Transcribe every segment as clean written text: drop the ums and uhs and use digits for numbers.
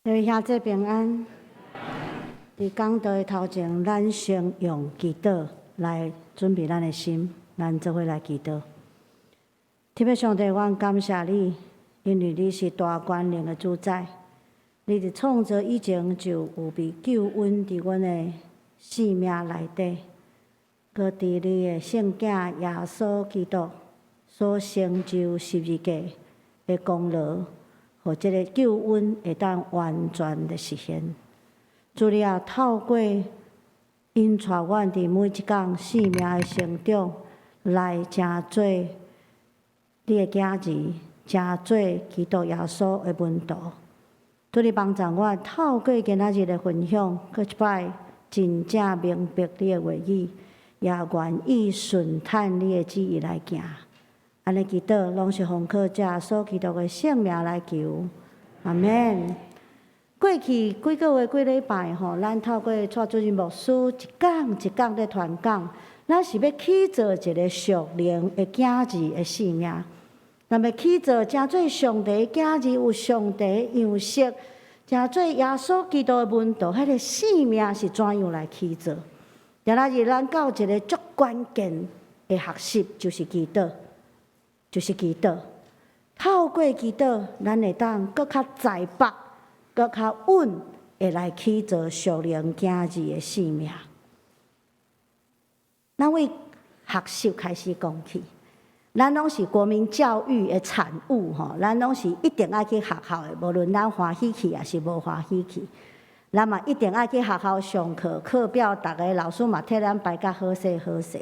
各位兄弟平安。佇講道的頭前，咱先用祈禱來準備咱的心，咱做伙來祈禱。天父上帝，阮感謝你，因為你是大權能的主宰，你佇創造以前就預備救恩佇阮的生命內底，閣佇你的聖囝耶穌基督所成就十字架的功勞，予這个救恩會當完全的實現。主你啊，透過引帶阮佇每一工生命的成長，來成做你的囝兒，成做基督耶穌的門徒。主你幫助阮透過今仔日的分享，閣一擺真正明白你的話語，也願意順趁你的旨意來行。按呢祈禱，攏是奉靠耶穌基督的聖名來求，阿們。過去幾個月、幾禮拜吼，咱透過蔡主任牧師一講一講咧傳講，咱是欲起造一个屬靈的囝兒的生命，咱欲起造成做上帝囝兒，有上帝樣式，成做耶穌基督的門徒，彼个生命是怎樣來起造？今仔日咱到一个足關鍵的學習，就是祈禱，就是祈禱。透過祈禱，咱會當閣較在縛，閣較穩，會來起造屬靈囝兒的生命。咱為學習開始講起，咱攏是國民教育的產物吼，咱攏是一定愛去學校的，無論咱歡喜去抑是無歡喜去，咱嘛一定愛去學校上課，課表逐个老師嘛替咱排甲好勢好勢。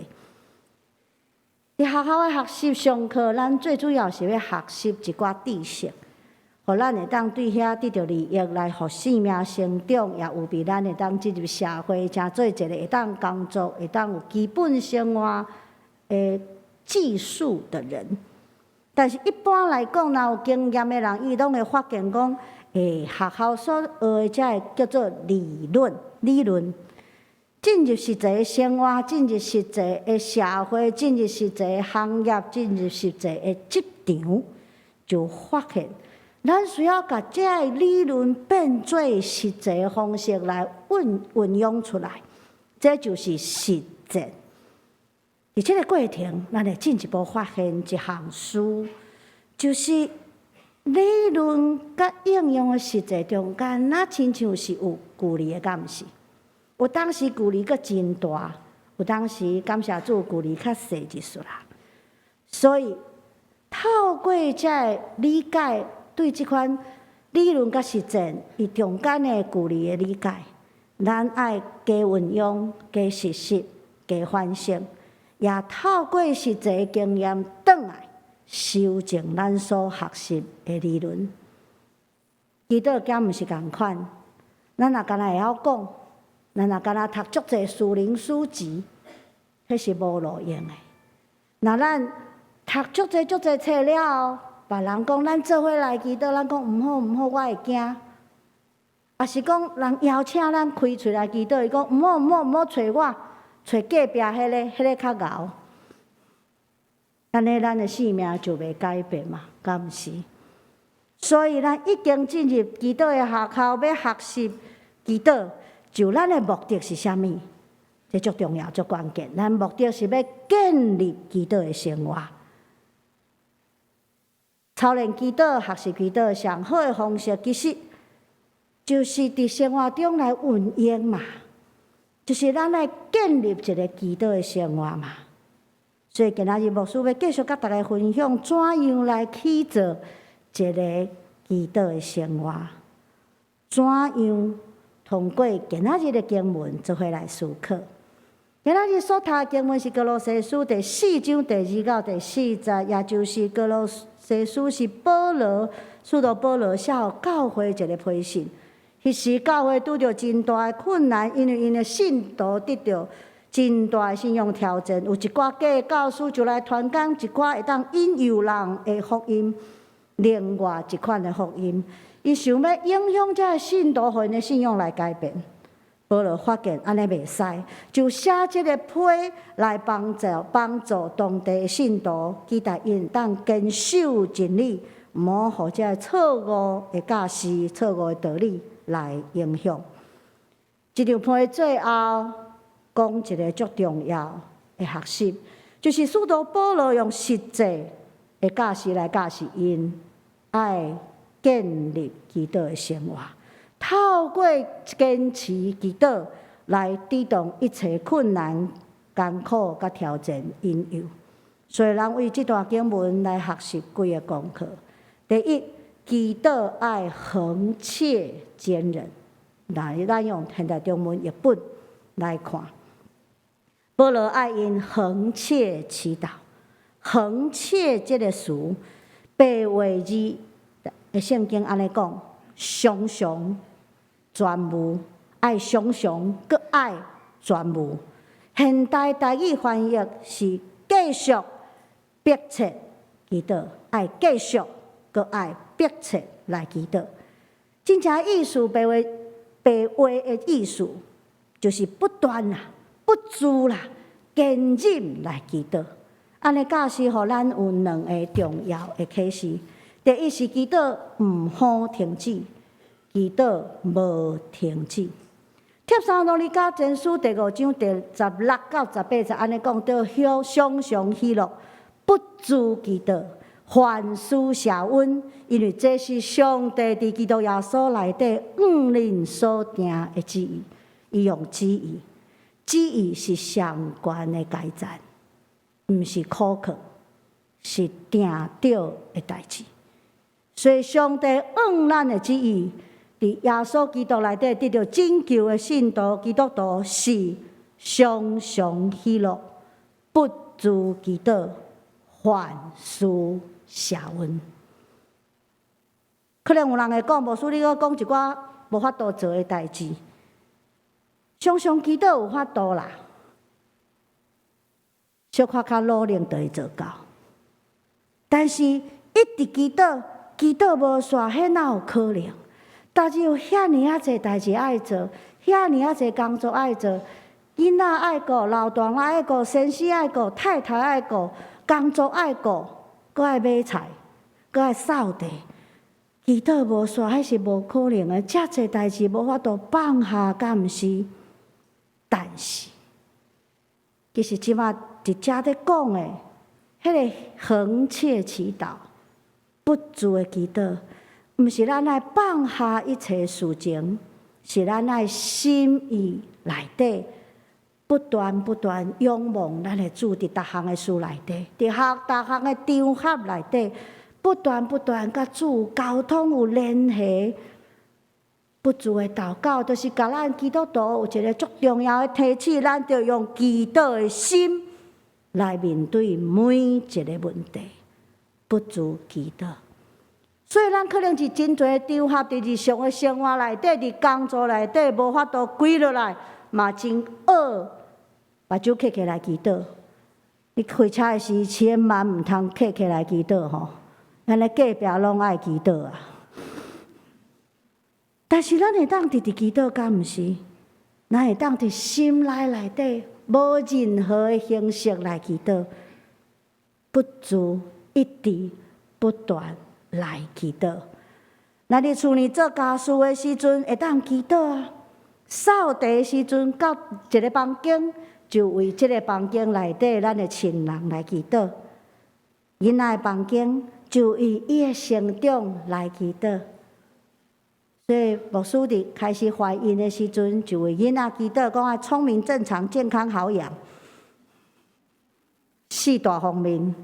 佇學校的學習上課，咱最主要是欲學習一寡知識，予咱會當對遐得著利益，來予生命成長，也預備咱會當進入社會，成做一个會當工作、會當有基本生活的技術的人。但是，一般來講，若有經驗的人，伊攏會發現講，學校所學的這个叫做理論，理論。進入實際生活，進入實際的社會，進入實際行業，進入實際的職場，就發現咱需要共這个理論變做實際方式來運用出來，這就是實踐。佇這个過程，咱會進一步發現一項事，就是理論佮應用的實際中間，若親像是有距離的，敢毋是？有當時距離閣真大，有當時感謝主距離較細一絲啦。所以透過這个理解，對這款理論佮實踐伊中間的距離的理解，咱愛加運用、加實習、加反省，也透過實際經驗轉來修正咱所學習的理論。祈禱敢毋是仝款，咱若干焦會曉講，咱若干焦讀足濟屬靈書籍，彼是無路用的。若咱讀足濟足濟冊了後，別人講咱做伙來祈禱，咱講毋好毋好，我會驚。抑是講人邀請咱開喙來祈禱，伊講毋好毋好毋好揣我，揣隔壁彼个較𠢕。按呢，咱的生命就袂改變嘛，敢毋是？所以咱已經進入祈禱的學校，欲學習祈禱，就咱的目的是啥物？這足重要、足關鍵。咱目的是欲建立祈禱的生活。操練祈禱、學習祈禱，上好的方式，其實就是佇生活中來運用嘛，就是咱來建立一个祈禱的生活嘛。所以今仔日牧師欲繼續佮大家分享，怎樣來起造一个祈禱的生活，怎樣通過今仔日的經文做伙來思考。今仔日所讀的經文是歌羅西書第四章第二到第四節，也就是歌羅西書是保羅，使徒保羅寫予教會一个批信。彼時教會拄著真大的困難，因為𪜶的信徒得著真大的信仰挑戰，有一寡假教師就來傳講一寡會當引誘人的福音，另外一款的福音，伊想欲影響這个信徒，予𪜶的信仰來改變。保羅發現按呢袂使，就寫這个批來幫助當地的信徒，期待𪜶會當堅守真理，毋好予這个錯誤的教示、錯誤的道理來影響。這張批最後講一个足重要的學習，就是使徒保羅用實際的教示來教示𪜶愛建立祈禱的生活，透過堅持祈禱來抵擋一切困難、艱苦佮挑戰引誘。所以，咱為這段經文來學習幾个功課。第一，祈禱愛恆切堅忍。來，咱用現代中文譯本來看，保羅愛𪜶恆切祈禱。恆切這个詞，白話字的聖經按呢講，常常專務，愛常常閣愛專務。現代台語翻譯是繼續迫切祈禱，愛繼續閣愛迫切來祈禱。真正意思白話白話的意思，就是不斷啦、不住啦、堅忍來祈禱。按呢教示予咱有兩个重要的啟示。第一是祈禱毋好停止，祈禱無停止。帖撒羅尼迦前書第五章第16到18節按呢講著，常常喜樂，不住祈禱，凡事謝恩，因為這是上帝佇基督耶穌內底向恁所定的旨意。伊用旨意，旨意是上懸的階層，毋是苛刻，是定著的代誌。所以上帝向咱的旨意，佇耶穌基督內底得著拯救的信徒基督徒是常常喜樂，不住祈禱，凡事謝恩。可能有人會講，牧師你閣講一寡無法度做的代誌，常常祈禱有法度啦，小可較努力就會做到。但是，一直祈禱，祈禱無煞，彼哪有可能？但是有遐爾仔濟代誌愛做，遐爾仔濟工作愛做，囡仔愛顧，老大愛顧，先生愛顧，太太愛顧，工作愛顧，閣愛買菜，閣愛掃地，祈禱無煞，彼是無可能的。遮濟代誌無法度放下，敢毋是？但是，其實這馬佇遮咧講的，彼个恆切祈禱、不住的祈禱，毋是咱愛放下一切事情，是咱愛心意內底不斷不斷仰望咱的主佇逐項的事內底，佇逐項的場合內底，不斷不斷佮主溝通有聯繫，不住的禱告，就是共咱基督徒有一个足重要的提醒，咱著用祈禱的心來面對每一个問題，不住祈禱。所以咱可能佇真濟場合，佇日常的生活內底，佇工作內底，無法度跪落來，嘛真僫，目睭瞌起來祈禱。你開車的時，千萬毋通瞌起來祈禱吼，按呢隔壁攏愛祈禱啊。但是咱會當直直祈禱，敢毋是？咱會當佇心內內底，無任何的形式來祈禱，不住一直不斷來祈禱。咱佇厝裡做家事的時陣，會當祈禱啊；掃地的時陣，到一个房間，就為這个房間內底咱的親人來祈禱。囡仔的房間，就為伊的成長來祈禱。所以牧師佇開始懷孕的時陣，就為囡仔祈禱，講愛聰明、正常、健康、好養，四大方面。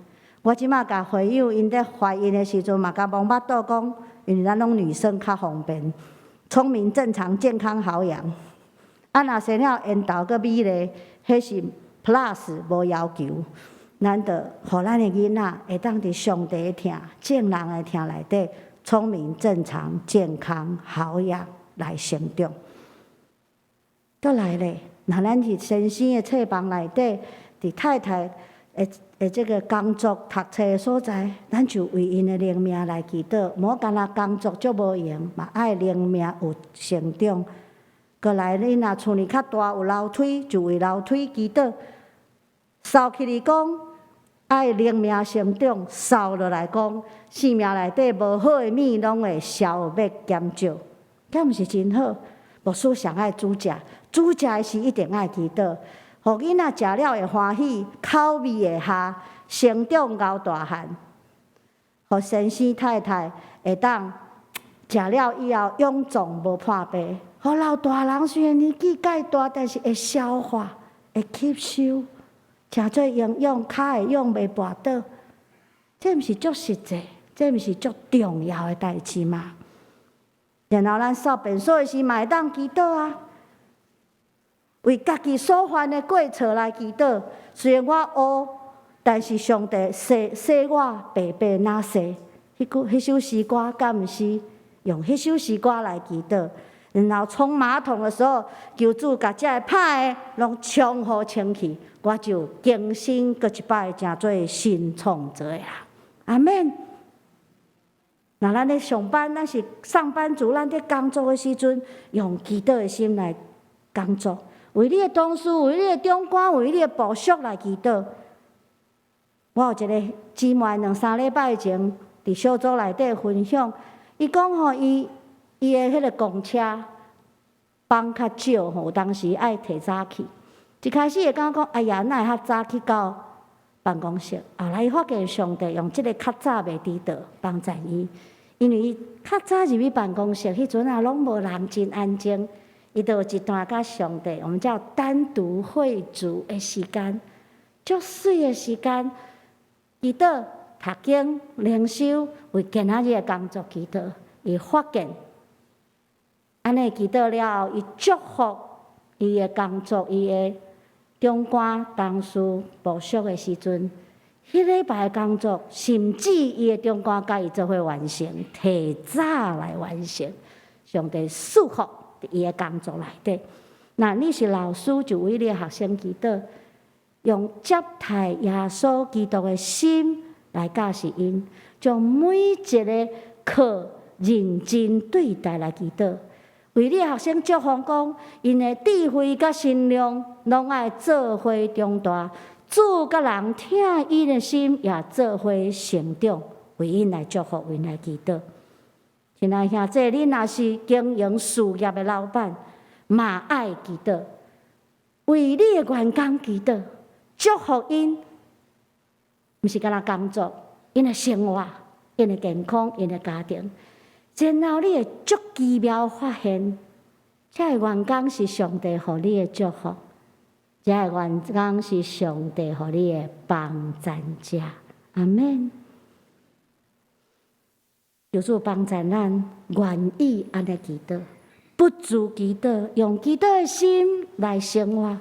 我這馬共會友𪜶咧懷孕的時陣，嘛共摸腹肚講，因為咱攏女生較方便，聰明、正常、健康、好養。啊，若生了緣投閣美麗，彼是 plus 無要求。咱就予咱的囡仔會當佇上帝的疼、眾人的疼內底，聰明、正常、健康、好養來成長。閣來咧，若咱佇先生的冊房內底，佇太太的這个工作讀冊的所在，咱就為𪜶的靈命來祈禱。無干焦工作足無閒，嘛愛靈命有成長。閣來，你若厝裡較大有樓梯，就為樓梯祈禱。掃起來講，愛靈命成長；掃落來講，生命內底無好的物攏會消滅減少。敢毋是真好？牧師上愛煮食，煮食的時一定愛祈禱，予囡仔食了會歡喜，口味會合，成長𠢕大漢，予先生太太會當食了以後勇壯無破病，予老大人雖然年紀較大，但是會消化、會吸收，誠濟營養，跤會勇袂跋倒。這毋是足實際，這毋是足重要的代誌嗎？然後咱掃便所的時嘛會當祈禱啊，為家己所犯的過錯來祈禱。雖然我烏，但是上帝洗洗我白白若雪。彼句彼首詩歌敢毋是用彼首詩歌來祈禱？然後沖馬桶的時候，求主共這个歹的攏沖予清去，我就更新閣一擺，成做新創造的人。阿們。若咱咧上班，咱是上班族，咱佇工作的時陣，用祈禱的心來工作，為你的同事，為你的長官，為你的部屬來祈禱。我有一个姊妹，兩三禮拜前佇小組內底分享，伊講吼，伊的彼个公車放較少吼，有當時愛提早去。一開始會感覺講，哎呀，哪會較早去到辦公室？後來伊發現上帝用這个較早袂遲到幫助伊。因為伊較早入去辦公室，彼陣啊攏無人，真安靜。伊就有一段佮上帝，我們叫單獨會主的時間，足媠的時間，祈禱、讀經、靈修，為今仔日的工作祈禱。伊發現，按呢祈禱了後，伊祝福伊的工作，伊的長官、同事、部屬的時陣，彼禮拜的工作，甚至伊的長官佮伊做伙完成，提早來完成。上帝賜福佇伊的工作內底。若你是老師，就為你的學生祈禱，用接待耶穌基督的心來教示𪜶，將每一个課認真對待來祈禱。為你的學生祝福講，𪜶的智慧佮身量攏愛做伙長大。主佮人疼𪜶的心也做伙成長，為𪜶來祝福，為𪜶來祈禱。親愛兄弟，恁若是經營事業的老闆，嘛愛祈禱，為你的員工祈禱，祝福𪜶，毋是干焦工作，𪜶的生活、𪜶的健康、𪜶的家庭。然後你會足奇妙發現，這个員工是上帝予你的祝福。這个員工是上帝予你的幫贊者，阿們。求主幫助咱，願意按呢祈禱，不住祈禱，用祈禱的心來生活，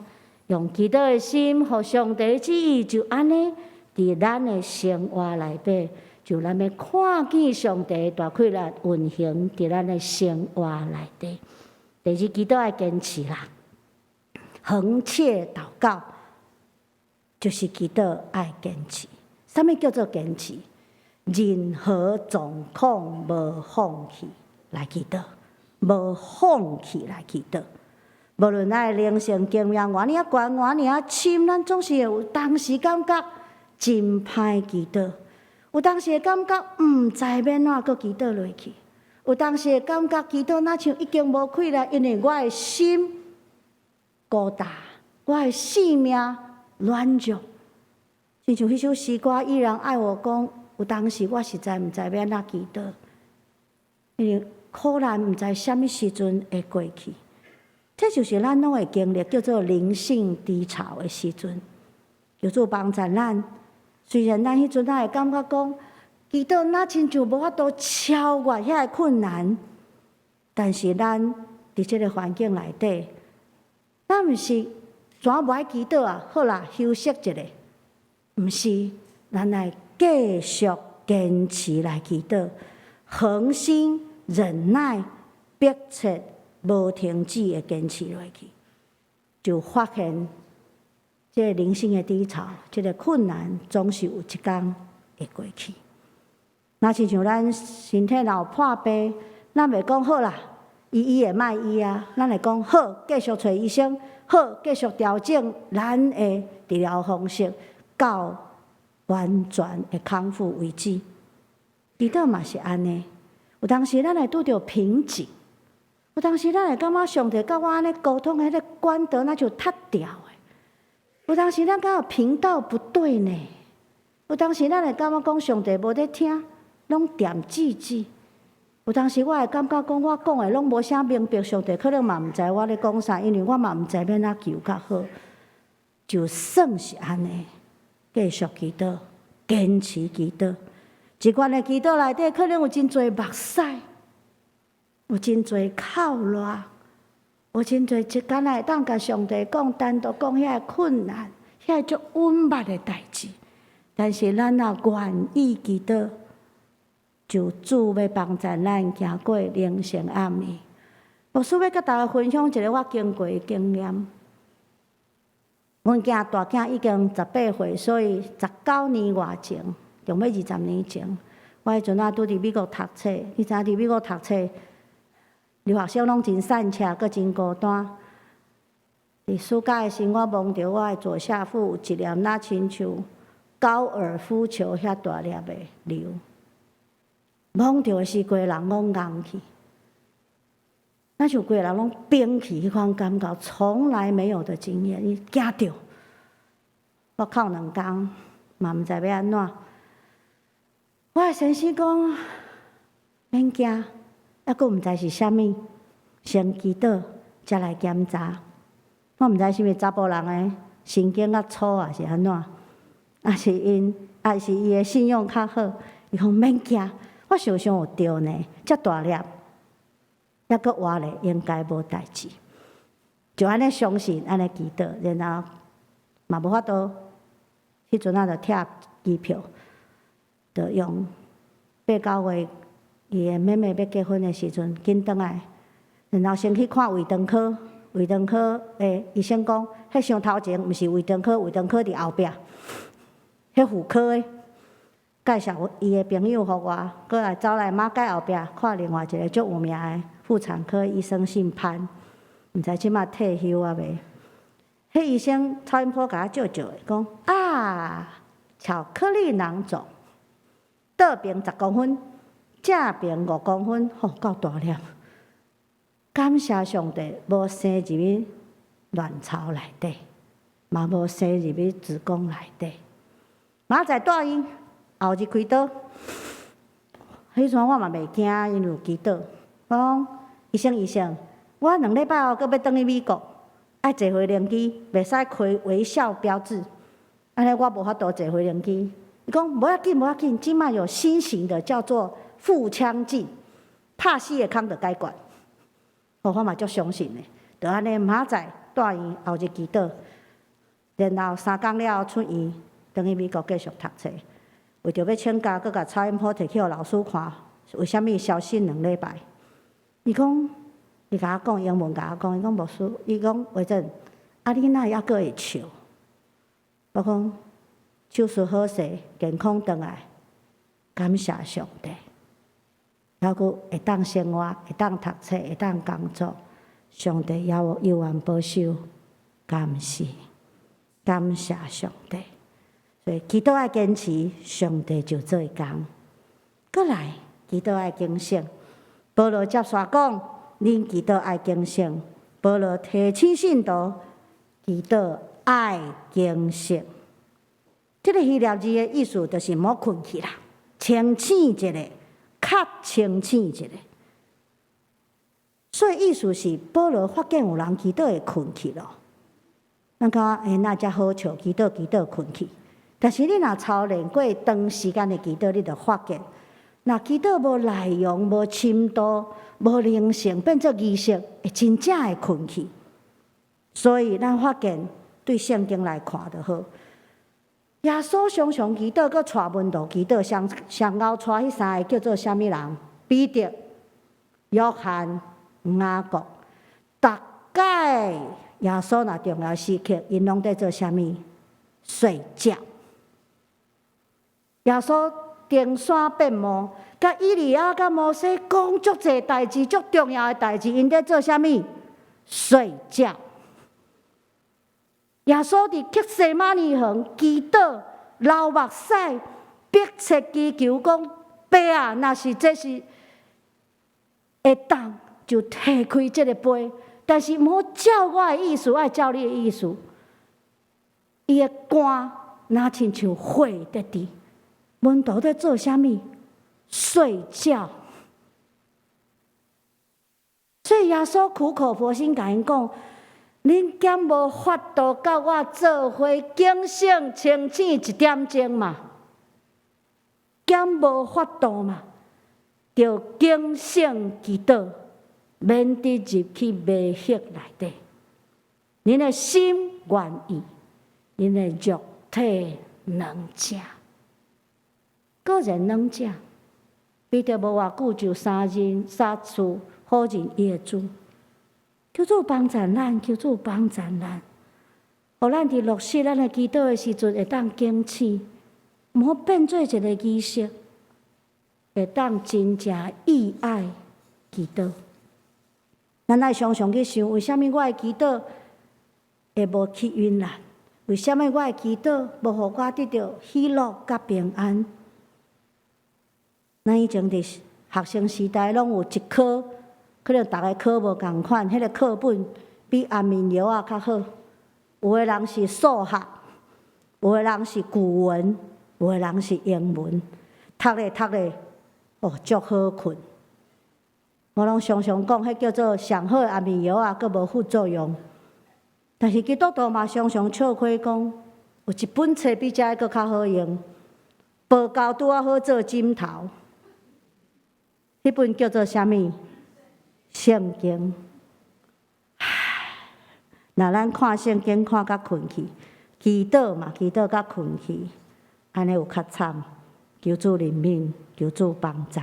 用祈禱的心，予上帝旨意就按呢佇咱的生活內底，就咱欲看見上帝大氣力運行佇咱的生活內底。第二，祈禱愛堅持啦。恆切禱告，就是祈禱愛堅持。啥物叫做堅持？任何狀況無放棄來祈禱，無放棄來祈禱。無論咱的靈性經驗偌爾仔懸，偌爾仔深，咱總是會有當時感覺真歹祈禱，有當時會感覺毋知欲按怎閣祈禱落去，有當時會感覺祈禱若像已經無氣力，因為我的心孤單，我的性命軟弱。親像彼首詩歌，依然愛我講，有當時我實在毋知欲按怎祈禱，因為苦難毋知啥物時陣會過去。這就是咱攏會經歷叫做靈性低潮的時陣。求主幫助咱，雖然咱彼陣仔會感覺講，祈禱若親像無法度超越遐个困難，但是咱佇這个環境內底，咱毋是怎無愛祈禱啊？好啦，休息一下，毋是，咱愛繼續堅持來祈禱，恆心忍耐，迫切無停止的堅持落去，就發現這个靈性的低潮，這个困難總是有一天會過去。若親像咱身體若有破病，咱袂講好啦，醫醫會莫醫啊，咱會講好，繼續揣醫生，好，繼續調整咱的治療方式，到完全的康復為止。祈禱嘛是按呢，有當時咱會拄著瓶頸，有當時咱會感覺上帝佮我按呢溝通，彼个管道若像窒掉的。有當時咱感覺頻道不對呢。有當時咱會感覺講上帝無咧聽，攏恬舌舌。有當時我會感覺講我講的攏無啥明白，上帝可能嘛毋知我咧講啥，因為我嘛毋知欲按怎求較好。就算是按呢，繼續祈禱，堅持祈禱。這款的祈禱內底可能有真濟目屎，有真濟哭熱，有真濟一工會當共上帝講，單獨講遐个困難，遐個足隱密的代誌。但是咱若願意祈禱，就主欲幫助咱行過靈性暗暝。牧師欲佮大家分享一个我經過的經驗。阮囝大囝已經18歲，所以19年外前，著欲20年前，我彼陣仔拄佇美國讀冊。你知影佇美國讀冊，留學生攏真散赤，閣真孤單。佇暑假的時，我摸著我的左下腹有一粒若親像高爾夫球遐大粒的瘤。摸著的時，規个人攏硬去，若像規个人攏冰去，彼款感覺，從來沒有的經驗，伊驚著。我哭2工，嘛毋知欲按怎。我的先生講，免驚，猶閣毋知是啥物，先祈禱，才來檢查。我毋知是毋是查埔人的神經較粗抑是按怎，抑是𪜶，抑是伊的信仰較好。伊講免驚，我想想有對呢，遮大粒，猶閣活咧，應該無代誌。就按呢相信，按呢祈禱，然後嘛無法度，彼陣仔就拆機票，就用8、9月，伊的妹妹欲結婚的時陣，緊轉來，然後先去看胃腸科，胃腸科的醫生講，彼傷頭前，毋是胃腸科，胃腸科佇後壁，彼婦科的。介紹伊的朋友予我，閣來走來馬偕後壁看另外一个足有名的婦產科醫生，姓潘，毋知這馬退休啊未？彼醫生超音波共我照照的，講啊，巧克力囊腫，倒爿10公分，正爿5公分，吼，夠大粒。感謝上帝，無生入去卵巢內底，嘛無生入去子宮內底。明仔載住院，後日開刀。彼陣我嘛袂驚，因為有祈禱。我講醫生醫生，我2禮拜後閣欲轉去美國，愛坐飛行機，袂使開微笑標誌，按呢我無法度坐飛行機。伊講無要緊，無要緊，這馬有新型的叫做腹腔鏡，拍四个空就解決。我嘛足相信的，就按呢明仔載住院，後日祈禱，然後3工了後出院，轉去美國繼續讀冊。為著欲請假，閣共超音波提去予老師看，為啥物消失2禮拜？伊講，伊共我講英文，共我講，伊講牧師，伊講維珍，啊你哪會猶閣會笑？我講手術好勢，健康轉來，感謝上帝，猶閣會當生活，會當讀冊，會當工作，上帝猶猶原保守，感謝，感謝上帝。所以祈禱愛堅持，上帝就做工。閣來，祈禱愛警醒。保羅接續講，恁祈禱愛警醒。保羅提醒信徒，祈禱愛警醒。這个希臘字的意思就是莫睏去啦，清醒一下，較清醒一下。所以意思是，保羅發現有人祈禱會睏去咯。咱感覺欸，哪遮好笑，祈禱祈禱睏去。但是你若操練過長時間的祈禱，你就發現，若祈禱無內容、無深度、無靈性，變做儀式，會真正會睏去。所以咱發現，對聖經來看就好。耶穌常常祈禱，閣帶門徒祈禱，上上後帶彼三個叫做啥物人？彼得、約翰、雅各。逐擺耶穌若重要時刻，𪜶攏佇做啥物？睡覺。耶穌登山變霧，佮以利亞、佮摩西講足濟代誌，足重要的代誌，𪜶佇做啥物？睡覺。耶穌佇客西馬尼園祈禱，流目屎，迫切祈求講：爸啊，若是這是會當，就提開這个杯，但是毋好照我的意思，愛照你的意思。伊的肝若親像火佇滴，門徒佇做啥物？睡覺。所以耶穌苦口婆心共𪜶講：恁敢無法度佮我做伙警醒清醒一點鐘嘛？敢無法度嘛？著警醒祈禱，免得入去迷惑內底。恁的心願意，恁的肉體軟弱。果然軟弱。彼得無偌久就三認三次否認伊的主。求主幫助咱，求主幫助咱，予咱佇落實咱的祈禱的時陣會當警醒，毋好變做一个儀式，會當真正意愛祈禱。咱愛常常去想，為啥物我的祈禱會無去允難？為啥物我的祈禱無予我得著喜樂佮平安？咱以前佇學生時代，攏有一科，可能逐个科無仝款，彼个課本比安眠藥仔較好。有的人是數學，有的人是古文，有的人是英文，讀咧讀咧，哦，足好睏。我攏常常講，彼叫做上好的安眠藥仔，閣無副作用。但是基督徒嘛常常笑詼講，有一本冊比這個閣較好用，報膠拄仔好做枕頭。彼本叫做啥物？聖經。唉，若咱看聖經看甲睏去，祈禱嘛祈禱甲睏去，按呢有較慘。求主憐憫，求主幫贊。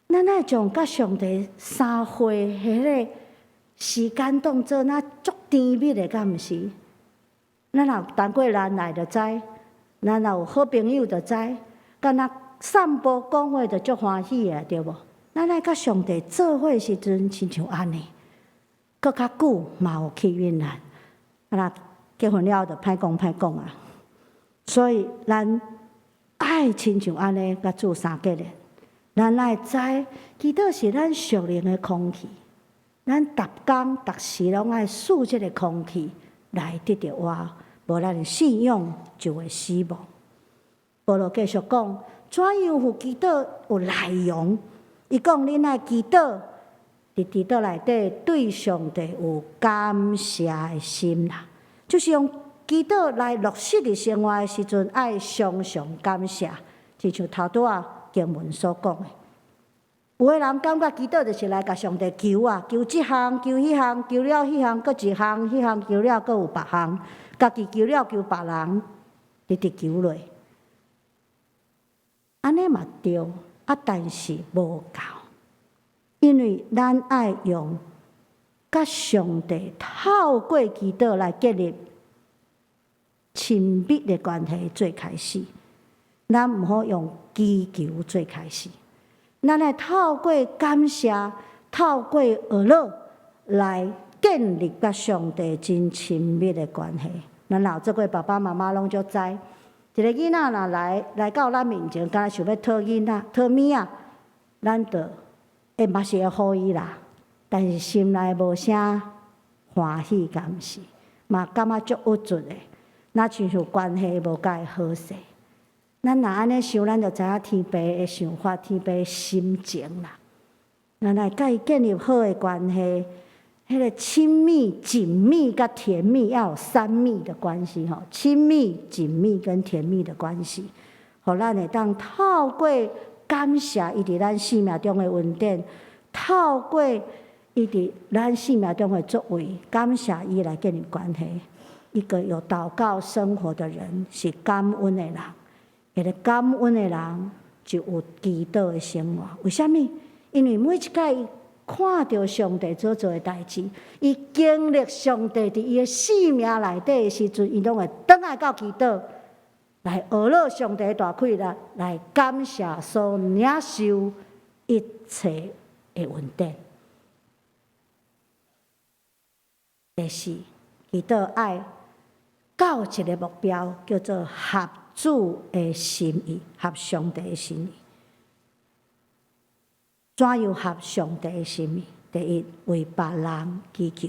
咱愛將佮上帝相會彼个時間當做若足甜蜜的，敢毋是？咱若談過戀愛就知，咱若有好朋友就知，敢若散步講話就足歡喜的，對無？咱愛佮上帝做伙時陣，親像按呢，閣較久嘛有去允難。啊，若結婚了後就歹講歹講啊。所以咱愛親像按呢，佮主相結連。咱愛知，祈禱是咱屬靈的空氣，咱逐工逐時攏愛吸這个空氣來得著活，無咱的信仰就會死亡。保羅繼續講，怎樣予祈禱有內容？伊講，恁愛祈禱，佇祈禱內底對上帝有感謝的心啦，就是用祈禱來落實佇生活的時陣，愛常常感謝，親像頭拄仔經文所講的。有的人感覺祈禱就是來共上帝求啊，求這項，求彼項，求了彼項，閣一項，彼項求了，閣有別項，家己求了求別人，直直求落。按呢嘛對，啊，但是無夠，因為咱愛用佮上帝透過祈禱來建立親密的關係做開始，咱毋好用祈求做開始，咱愛透過感謝，透過學樂來建立佮上帝真親密的關係。咱若有做過爸爸媽媽攏足知，一个囡仔若來來到咱面前，敢若想欲討囡仔、討物仔，咱就會嘛是會予伊啦，但是心內無啥歡喜，敢毋是？嘛感覺足鬱卒的，若親像關係無佮伊好勢。咱若按呢想，咱就知影天父的想法、天父的心情啦。咱來佮伊建立好的關係，彼个親密、緊密佮甜蜜要有三密的關係吼，親密、緊密跟甜蜜的關係，予咱會當透過感謝伊佇咱生命中的恩典，透過伊佇咱生命中的作為，感謝伊來建立關係。一個有禱告生活的人是感恩的人，一个感恩的人就有祈禱的生活。為啥物？因為每一擺伊看著上帝所做的代誌，伊經歷上帝佇伊的生命內底的時陣，伊攏會轉來到祈禱，來學樂上帝大氣力，來感謝所領受一切的恩典。第四，祈禱愛到一个目標，叫做合主的心意，合上帝的心意。怎樣合上帝的心意？第一，為別人祈求。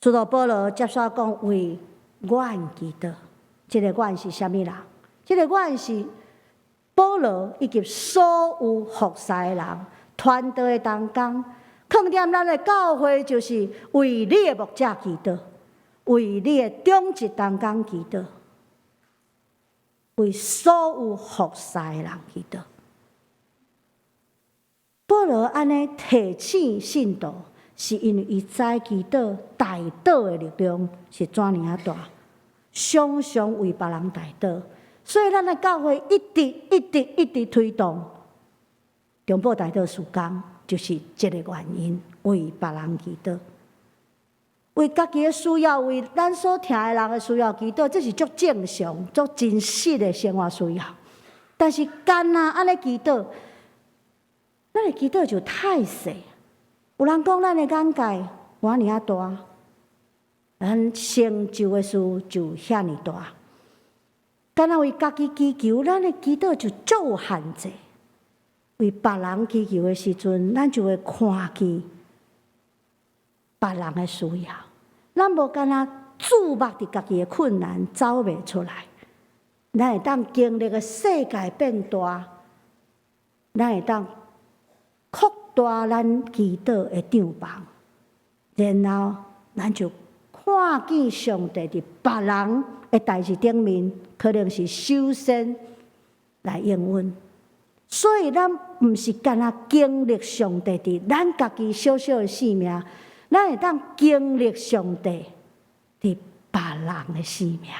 使徒保羅接續講為阮祈禱，這个阮是啥物人？這个阮是保羅以及所有服侍的人，團隊的同工。囥踮咱的教會，就是為你的牧者祈禱，為你的長執同工祈禱，為所有服侍的人祈禱。保羅按呢提醒信徒，是因為伊知祈禱代禱的力量是怎爾仔大，常常為別人代禱，所以咱的教會一直一直一直推動中保代禱事工，就是這个原因，為別人祈禱，為家己的需要，為咱所疼的人的需要祈禱，這是足正常、足真實的生活需要。但是干焦按呢祈禱，咱的祈禱就太細。有人講咱的眼界無遐爾仔大，咱成就的事就遐爾大。干焦為家己祈求，咱的祈禱就足有限制。為別人祈求的時陣，咱就會看見別人的需要。咱無干焦注目佇家己的困難，走袂出來。咱會當經歷的世界變大，咱會當擴大咱祈禱的帳棚，然後咱就看見上帝佇別人的代誌頂面，可能是首先來應允。所以咱毋是干焦經歷上帝佇咱家己小小的生命，咱會當經歷上帝佇別人的生命。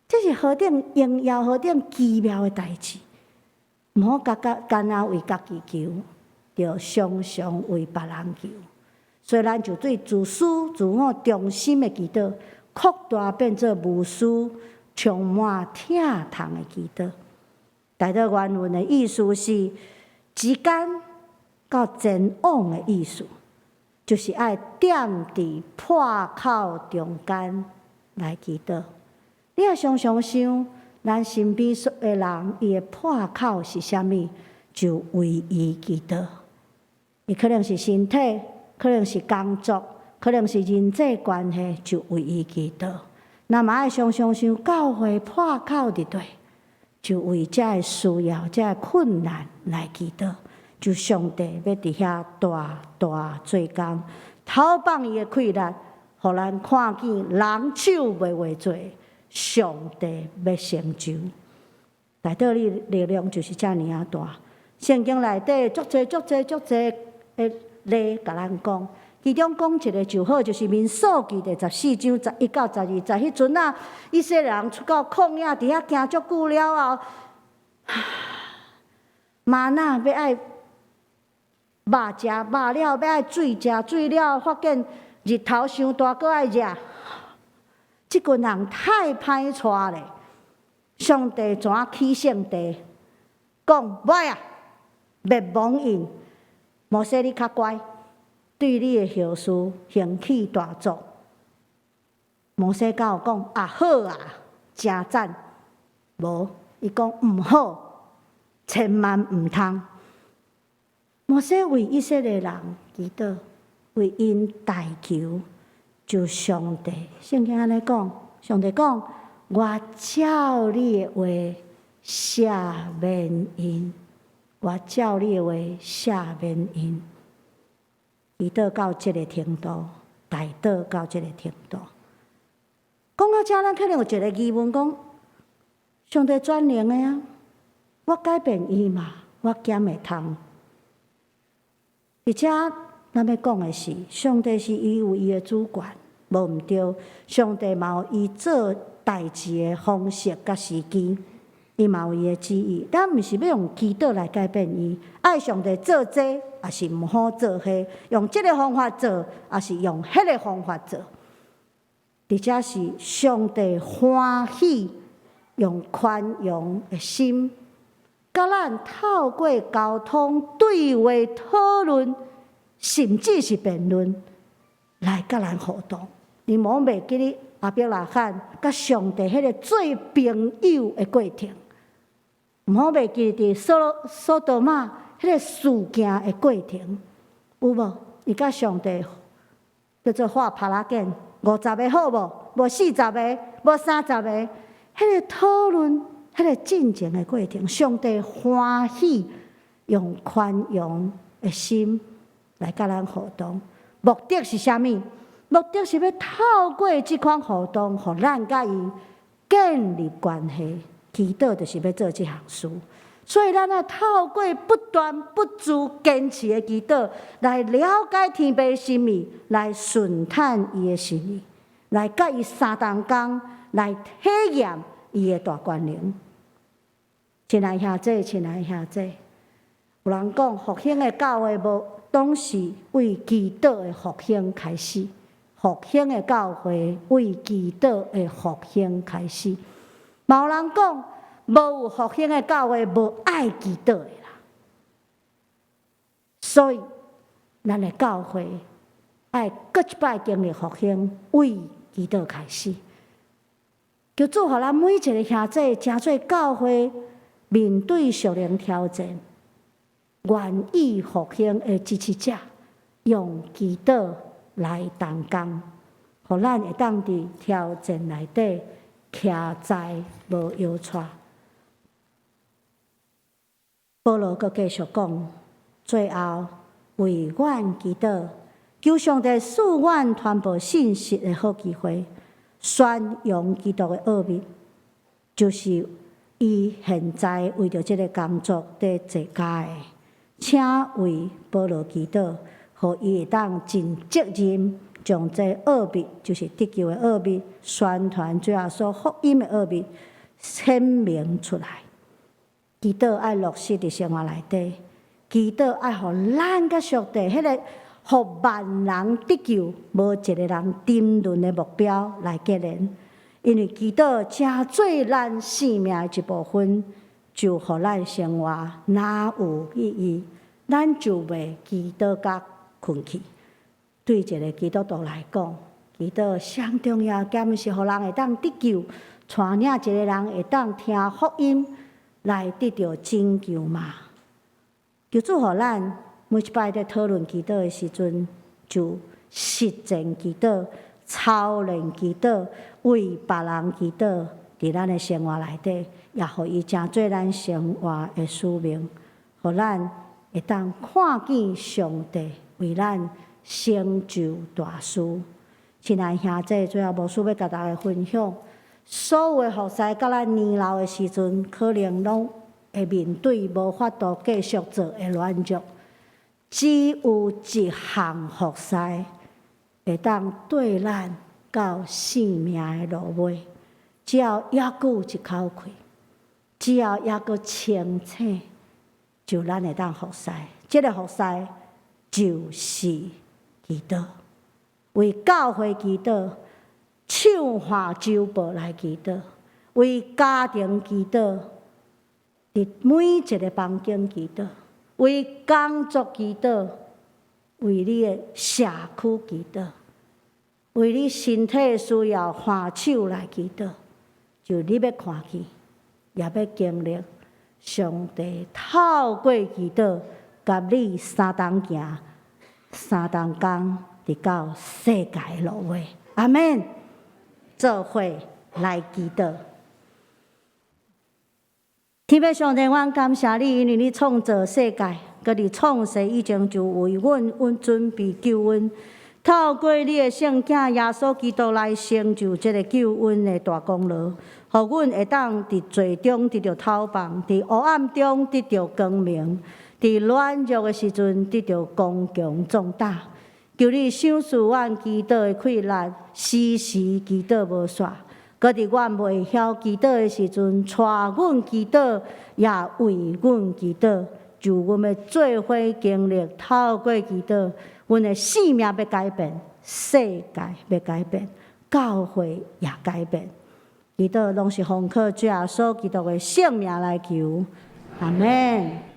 這是何等榮耀、何等奇妙的代誌。毋好干焦為家己求，著常常為別人求。所以咱就對自私、自我中心的祈禱，擴大變做無私、充滿疼痛的祈禱。代禱原文的意思是時間到前往的意思，就是愛踮佇破口中間來祈禱。你若常常想，咱身邊的人，伊的破口是啥物，就為伊祈禱。伊可能是身體，可能是工作，可能是人際關係，就為伊祈禱。若嘛愛常常想教會破口佇佗，就為這个需要、這个困難來祈禱。就上帝欲佇遐大大做工，偷放伊的氣力，予咱看見人手袂會做，上帝欲成就。代禱的力量就是遮爾仔大。聖經內底足濟足濟足濟的例，共咱講，其中講一个就好，就是民數記第14章11到12節，彼陣啊，以色列人出到曠野，佇遐行足久了後，嗎哪欲愛肉食，肉了欲愛水食，水了發現日頭傷大，閣愛熱。這群人太歹帶咧！上帝怎起聖地，講無愛啊，滅亡𪜶。摩西你較乖，對你的後嗣興起大族。摩西敢有講啊好啊，誠讚。無，伊講毋好，千萬毋通。摩西為以色列人祈禱，為𪜶代求，就上帝聖經按呢講，上帝講：我照你的話赦免𪜶，我照你的話赦免𪜶。祈禱到這个程度，代禱到這个程度。講到這，咱可能有一个疑問：講上帝全能的啊，我改變伊嘛，我敢會通？而且咱欲講的是，上帝是伊有伊的主權，無毋對。上帝嘛有伊做代誌的方式佮時機，伊嘛有伊的旨意。咱毋是欲用祈禱來改變伊，愛上帝做這，抑是毋好做彼，用這个方法做，抑是用彼个方法做。而且是上帝歡喜用寬容的心，佮咱透過溝通、對話、討論，甚至是辯論，來佮咱互動。你毋好袂記得亞伯拉罕佮上帝彼个做朋友的過程，毋好袂記得佇所多瑪彼个事件的過程。有無？伊佮上帝叫做畫拍仔緊，50個好無？無40個，無30個。彼個討論，彼個進前的過程，上帝歡喜用寬容的心來佮咱互動。目的是啥物？目的是欲透過這款互動，予咱佮伊建立關係。祈禱就是欲做這項事，所以咱愛透過不斷不住堅持的祈禱，來了解天父心意，來順探伊的心意，來佮伊相同工，來體驗伊的大權能。親愛兄弟，親愛兄弟，有人講復興的教會無，總是為祈禱的復興開始。復興的教會為祈禱的復興開始。嘛有人講，無有復興的教會，無愛祈禱的啦。所以，咱的教會愛閣一擺經歷復興，為祈禱開始。求主予咱每一个兄弟，成做教會面對屬靈挑戰，願意復興的支持者，用祈禱來同工，予咱會當佇挑戰內底徛在無搖掣。保羅閣繼續講，最後為阮祈禱，求上帝賜阮傳播信息的好機會，宣揚基督的奧秘，就是伊現在為著這个工作佇坐監的，請為保羅祈禱，予伊會當盡責任將這奧秘，就是得救的奧秘，宣傳主耶穌福音的奧秘，顯明出來。祈禱愛落實佇生活內底，祈禱愛予咱佮上帝彼个，予萬人得救，無一个人沉淪的目標來結連。因為祈禱成做咱生命的一部分，就予咱生活若有意義，咱就袂祈禱甲睏去。對一个基督徒來講，祈禱上重要，兼是予人會當得救，帶領一个人會當聽福音來得著拯救嘛。求主予咱每一擺佇討論祈禱的時陣，就實踐祈禱、操練祈禱、為別人祈禱，佇咱的生活內底，也予伊成做咱生活的使命，予咱會當看見上帝為咱成就大事。親愛兄弟，最後牧師欲共大家分享，所有的服侍到咱年老的時陣，可能攏會面對無法度繼續做的軟弱。只有一項服侍會當綴咱到生命的落尾，只要猶閣有一口氣，只要猶閣清醒，就咱會當服侍。這个服侍就是祈禱，為教會祈禱，唱和周報來祈禱，為家庭祈禱，佇每一个房間祈禱，為工作祈禱，為你的社區祈禱，為你身體需要換手來祈禱，就你欲看見，也欲經歷上帝透過祈禱，佮你相同行、相同工，直到世界落尾。阿們，做伙來祈禱。天父上帝，阮感謝你，因為你創造世界，閣佇創世以前就為阮準備救恩，透過你的聖子耶穌基督來成就這个救恩的大功勞，予阮會當佇罪中得著透放，佇黑暗中得著光明，佇軟弱的時陣得著剛強壯膽。求你賞賜阮祈禱的氣力，時時祈禱無煞。閣佇阮袂曉祈禱的時陣，帶阮祈禱，也為阮祈禱，就阮欲做伙經歷，透過祈禱，阮的生命欲改變，世界欲改變，教會也改變。祈禱攏是奉靠主耶穌基督的聖名來求，阿們。